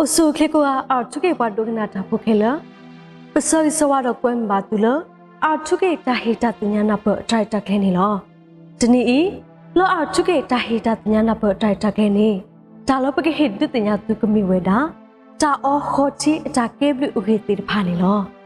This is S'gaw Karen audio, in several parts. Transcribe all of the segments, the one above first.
အိၣ်ဆူၣ်အိၣ်ချ့ကိးဂၤ အၣ်ထူခ့ၣ်ပှၤဒိကနၣ်တၢ်ဖိခဲလၢာ်, ပဆၢဂ့ၤဆၢဝါဒီးကွဲမုာ်ဘၣ်သုလၢ အၣ်ထူခ့ၣ်တၢ်ဟ့ၣ်တၢ်သ့ၣ်ညါနၢ်ပၢၢ်အတၢ်ရဲၣ်တၢ်ကျဲၤန့ၣ်လီၤ. တနံၤအံၤ, လၢအၣ်ထူခ့ၣ်တၢ်ဟ့ၣ်တၢ်သ့ၣ်ညါနၢ်ပၢၢ်အတၢ်ရဲၣ်တၢ်ကျဲၤန့ၣ်, တၢ်လၢပကဟ့ၣ်ဒုးသ့ၣ်ညါသုကမ့ၢ်ဝဲဒၣ် တၢ်အီဃီထံအတၢ်ကဲဘျုးအဂ့ၢ်သ့ၣ်တဖၣ်န့ၣ်လီၤ.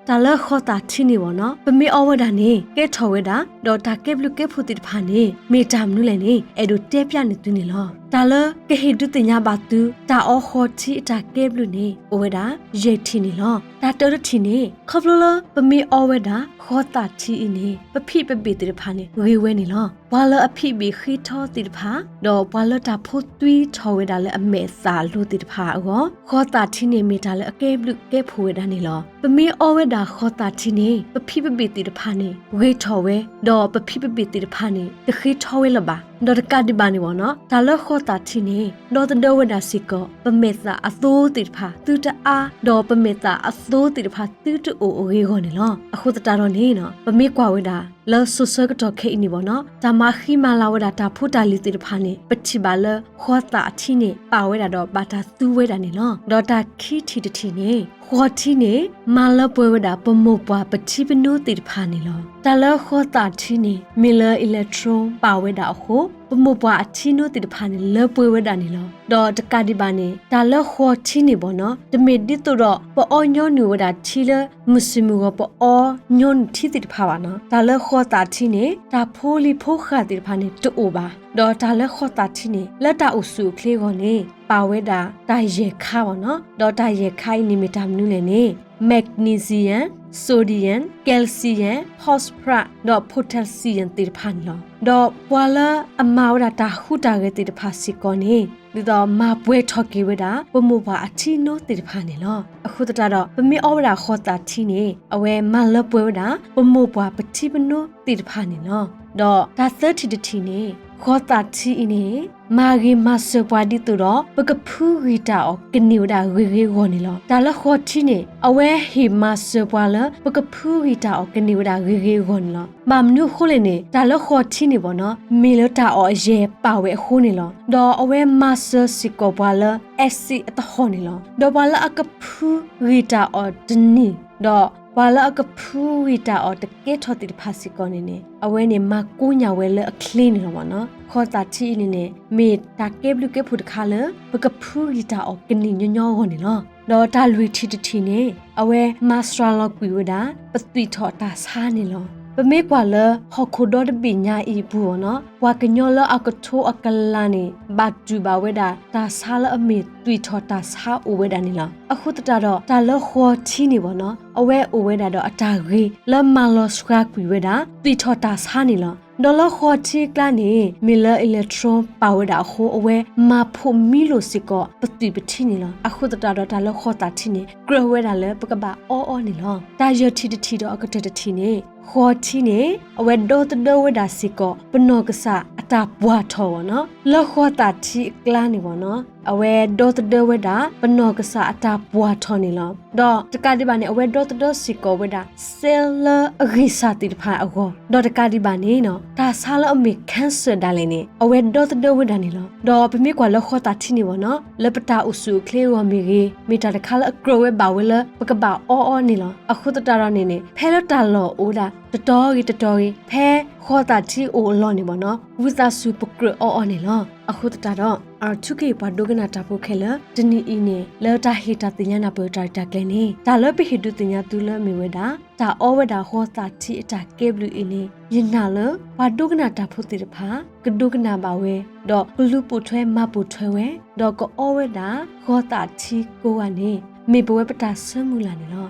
တၢ်လၢဃီသးထံန့ၣ်ဘၣ်နီၤ, ပမ့ၢ်အီဝဲဒၣ်န့ၣ် ကဲထီၣ်ဝဲဒၣ်, ဒီးတၢ်ကဲဘျုးကဲဖှိၣ်သ့ၣ်တဖၣ်န့ၣ် မ့ၢ်တၢ်မနုၤလဲၣ်န့ၣ် အဲၣ်ဒိးတဲပျၢ်န့ၢ်သုန့ၣ်လီၤ. တၢ်လၢကဟ့ၣ်ဒုးသ့ၣ်ညါဘၣ်သု တၢ်အီဃီထံအတၢ်ကဲဘျုးန့ၣ် အိၣ်ဝဲဒၣ် ယဲၢ်ထံၣ်န့ၣ်လီၤ. တၢ်တၢတထံၣ်န့ၣ် ခီဖျိလၢပမ့ၢ်အီဝဲဒၣ်ဃီသးထံအံၤန့ၣ် ပဖံးပဘ့ၣ်သ့ၣ်တဖၣ်န့ၣ် ဂ့ၤဝဲန့ၣ်လီၤ. ပှၤလၢအဖံးဘ့ၣ်ဃ့ထီသ့ၣ်တဖၣ်, ဒီးပှၤလၢတၢ်ဖိသွံထီၣ်ဝဲဒၣ်လၢအမဲာ်အသးအလိၤသ့ၣ်တဖၣ်အဂီၢ်, ဃီသးထံန့ၣ်မ့ၢ်တၢ်လၢအကဲဘျုးကဲဖှိၣ်ဝဲဒၣ်န့ၣ်လီၤ. ပမ့ၢ်အီဝဲဒၣ်ဃီသးထံန့ၣ် ပဖံးပဘ့ၣ်သ့ၣ်တဖၣ်န့ၣ် ဂ့ၤထီၣ်ဝဲ, ဒီးပဖံးပဘ့ၣ်သ့ၣ်တဖၣ်န့ၣ် တဃ့ထီဝဲလၢၤဘၣ်. ဒီးတကးဒံးဘၣ်န့ၣ်ဘၣ်နီၤ, တၢ်လၢဃီသးထံန့ၣ် ဒီသဒၢဝဲဒၣ်စ့ၢ်ကီး ပမဲာ်သးအသိသ့ၣ်တဖၣ်သုတအါ, ဒီးပမဲာ်သးအသိသ့ၣ်တဖၣ်သုတအိၣ်အဂ့ၢ်အဂီၢ်န့ၣ်လီၤ. အဃိသတးဒီးန့ၣ်နီၤ, ပမ့ၢ်ကွၢ်ဝဲဒၣ် လၢစိၤဆၢကတီၢ်ခဲအံၤန့ၣ်ဘၣ်နီၤ, တၢ်မၤဃံမၤလၤဝဲဒၣ်တၢ်ဖိတၢ်လံၤသ့ၣ်တဖၣ်န့ၣ် ပထံၣ်ဘၣ်လၢဃီသးထံန့ၣ် ပာ်ဝဲဒၣ်ဒီးဘၣ်တၢ်သူဝဲဒၣ်န့ၣ်လီၤ. ဒီးတၢ်ခံထံၣ်တထံၣ်န့ၣ် ဃီထံန့ၣ် မၤလၢပှဲၤဝဲဒၣ်ပမိၢ်ပှၢ်ပထံပနိသ့ၣ်တဖၣ်န့ၣ်လီၤ. တၢ်လၢဃီသးထံန့ၣ် မ့ၢ်လၢ electron ပာ်ဝဲဒၣ်အဃိ ပမိၢ်ပှၢ်အထံနိသ့ၣ်တဖၣ်န့ၣ် လၢပှဲၤဝဲဒၣ်န့ၣ်လီၤ. ဒီးတကးဒံးဘၣ်န့ၣ် တၢ်လၢဃီထံန့ၣ်ဘၣ်နီၤ, တမ့ၢ်ဒ်သိးဒီး ပအီညီနုၢ်ဝဲဒၣ်ထံလၢ မုၢ်ဆ့ၣ်မုၢ်ဂီၤပအီညီနုၢ်ထံသ့ၣ်တဖၣ်ဘၣ်နီၤ. တၢ်လၢဃီသးထံန့ၣ် တၢ်ဖိလံၤဖိဃၢ်သ့ၣ်တဖၣ်န့ၣ် တအိၣ်ဘၣ်. ဒီးတၢ်လၢဃီသးထံန့ၣ် လၢတၢ်အိၣ်ဆူၣ်အိၣ်ချ့အဂီၢ်န့ၣ် ပာ်ဝဲဒၣ်တၢ်ယဲၢ်ခါဘၣ်နီၤ. ဒီးတၢ်ယဲၢ်ခါအံၤန့ၣ်မ့ၢ်တၢ်မနုၤလဲၣ်န့ၣ် magnesium, sodium, calcium, phosphorus ဒီး potassium သ့ၣ်တဖၣ်န့ၣ်လီၤ. ဒီးပှၤလၢအမၤဝဲဒၣ်တၢ်ဟူးတၢ်ဂဲၤသ့ၣ်တဖၣ်စ့ၢ်ကီးန့ၣ် ဒ်သိးမၤပှဲၤထီၣ်က့ၤဝဲဒၣ် ပမိၢ်ပှၢ်အထံနိသ့ၣ်တဖၣ်န့ၣ်လီၤ. အဃိသတးဒီး ပမ့ၢ်အီဝဲဒၣ်ဃီသးထံန့ၣ် အဝဲမၤလၢပှဲၤဝဲဒၣ် ပမိၢ်ပှၢ်ပထံပနိသ့ၣ်တဖၣ်န့ၣ်လီၤ. ဒီးတၢ်သၢထံၣ်တထံၣ်န့ၣ် ဃီသးထံအံၤန့ၣ် မၤဂ့ၤမၤစၢၤပှၤဒ်သိးဒီး ပကဖုဂံၢ်တၢ်အီၣ်ကန့ၢ်ဝဲဒၣ်ဂ့ၤဂ့ၤအဂီၢ်န့ၣ်လီၤ. တၢ်လၢဃီထံန့ၣ် အဝဲဟ့ၣ်မၤစၢၤပှၤလၢ ပကဖုဂံၢ်တၢ်အီၣ်ကန့ၢ်ဝဲဒၣ်ဂ့ၤဂ့ၤအဂီၢ်န့ၣ်လီၤ. ဘၣ်မနုၤအဃိလဲၣ်န့ၣ် တၢ်လၢဃီထံန့ၣ်ဘၣ်နီၤ မ့ၢ်လၢတၢ်အီၣ်အယဲၢ်ပာ်ဝဲအဃိန့ၣ်လီၤ. ဒီးအဝဲမၤစၢၤစ့ၢ်ကီးပှၤလၢ acid အသဟီၣ်န့ၣ်လီၤ. ဒီးပှၤလၢအကဖုဂံၢ်တၢ်အီၣ်တန့ၢ် ဒီးပှၤလၢအကဖုဂံၢ်တၢ်အီၣ်တကဲထီၣ်သ့ၣ်တဖၣ်စ့ၢ်ကီးန့ၣ်န့ၣ် အဝဲန့ၣ်မၤကိးညၣ်ဝဲလၢအချ့န့ၣ်လီၤဘၣ်နီၤ. ဃီသးထံအံၤန့ၣ်န့ၣ် မ့ၢ်တၢ်ကဲဘျုးကဲဖှိၣ်တခါလၢ ပကဖုဂံၢ်တၢ်အီၣ်ကန့ၢ်ညီညီအဂီၢ်န့ၣ်လီၤ. ဒီးတၢ်လွံၢ်ထံၣ်တထံၣ်န့ၣ် အဝဲမၤစှၤလီၤကွံာ်ဝဲဒၣ် ပသွံၣ်ထီၣ်တၢ်ဆါန့ၣ်လီၤ. ပမ့ၢ်ကွၢ်လၢဟီၣ်ခိၣ်ဒီတဘ့ၣ်ညါအံၤအပူၤဘၣ်နီၤ ပှၤကညီလၢအကထိအကလၤန့ၣ် ဘၣ်တူၢ်ဘၣ်ဝဲဒၣ် တၢ်ဆါလၢအမ့ၢ်သွံၣ်ထီၣ်တၢ်ဆါအိၣ်ဝဲဒၣ်န့ၣ်လီၤ. အဃိသတးဒီး တၢ်လၢဃီထံန့ၣ်ဘၣ်နီၤ အဝဲအိၣ်ဝဲဒၣ်ဒီးအတၢ်ဂ့ၤ လၢမၤလီၤစှၤကွံာ်ဝဲဒၣ် သွံၣ်ထီၣ်တၢ်ဆါန့ၣ်လီၤ. ဒီးလၢဃီထံအကျါန့ၣ် မ့ၢ်လၢ electron ပာ်ဝဲဒၣ်အဃိ အဝဲမၤဖိးမံလိာ်စ့ၢ်ကီး ပသွံၣ်ပထံန့ၣ်လီၤ. အဃိသတးဒီး တၢ်လၢဃီသးထံန့ၣ် ကြၢးဝဲဒၣ်လၢပကဘၣ်အီအီန့ၣ်လီၤ. တၢ်ယဲၢ်ထံၣ်တထံၣ်ဒီးအကတၢၢ်တထံၣ်န့ၣ် ဃီထံန့ၣ် အဝဲဒီသဒၢဝဲဒၣ်စ့ၢ်ကီး ပနီၢ်ကစၢ်အတၢ်ပှၢ်ထီၣ်ဘၣ်နီၤ လၢဃီသးထံအကျါန့ၣ်ဘၣ်နီၤ အဝဲဒီသဒၢဝဲဒၣ် ပနီၢ်ကစၢ်အတၢ်ပှၢ်ထီၣ်န့ၣ်လီၤ. ဒီးတကးဒံးဘၣ်န့ၣ် အဝဲဒီသဒၢစ့ၢ်ကီးဝဲဒၣ် cell လၢအဂံၢ်စၢ်သ့ၣ်တဖၣ်အဂီၢ် ဒီးတကးဒံးဘၣ်န့ၣ်နီၤ တၢ်ဆါလၢအမ့ၢ် cancer ဒၣ်လဲာ်န့ၣ် အဝဲဒီသဒၢဝဲဒၣ်န့ၣ်လီၤ. ဒီးပမ့ၢ်ကွၢ်လၢဃီသးထံန့ၣ်ဘၣ်နီၤ လၢပတၢ်အိၣ်ဆူၣ်အိၣ်ချ့အဂီၢ်မ့ၢ်ဂ့ၤ မ့ၢ်တၢ်တခါလၢအကြၢးဝဲဘၣ်ဝဲလၢ ပကဘၣ်အီအီန့ၣ်လီၤ. အဃိသတးဒီးန့ၣ်န့ၣ် ဖဲလၢတၢ်လီၢ်အိၣ်ဝဲဒၣ် တတီၤဂ့ၤတတီၤဂ့ၤ ဖဲဃီသးထံအိၣ်အလီၢ်န့ၣ်ဘၣ်နီၤ ဝံသးစူၤပကြၢးအီအီန့ၣ်လီၤ. အဃိသတးဒီး အၣ်ထူခ့ၣ်ပှၤဒိကနၣ်တၢ်ဖိခဲလၢာ် တနံၤအံၤန့ၣ် လၢတၢ်ဟ့ၣ်တၢ်သ့ၣ်ညါနၢ်ပၢၢ်တၢ်ရဲၣ်တၢ်ကျဲၤန့ၣ် တၢ်လၢပဟ့ၣ်ဒုးသ့ၣ်ညါသုလၢအမ့ၢ်ဝဲဒၣ် တၢ်အီဝဲဒၣ်ဃီသးထံအတၢ်ကဲဘျုးအံၤန့ၣ် ယနာ်လၢ ပှၤဒိကနၣ်တၢ်ဖိသ့ၣ်တဖၣ် ကဒိကနၣ်ဘၣ်ဝဲ ဒီးကလူၤပိာ်ထွဲမၤပိာ်ထွဲဝဲ ဒီးကအီဝဲဒၣ်ဃီသးထံကိးဂၤန့ၣ် မ့ၢ်ပဝဲပတၢ်ဆၢမုၢ်လၢ်န့ၣ်လီၤ.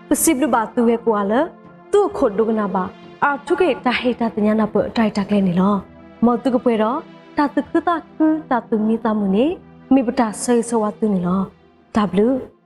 ပစံးဘျုးဘၣ်သုဝဲကိးဂၤလၢ သုအိၣ်ခိးဒိကနၣ်ဘၣ် အၣ်ထူခ့ၣ်တၢ်ဟ့ၣ်တၢ်သ့ၣ်ညါနၢ်ပၢၢ်တၢ်ရဲၣ်တၢ်ကျဲၤန့ၣ်လီၤ. မ်သုကပှဲၤဒီး တၢ်သူၣ်ခုသးခု တၢ်သူၣ်မံသးမုာ်န့ၣ် မ့ၢ်ပတၢ်ဆၢဂ့ၤဆၢဝါသုန့ၣ်လီၤ. တၢ်ဘျုး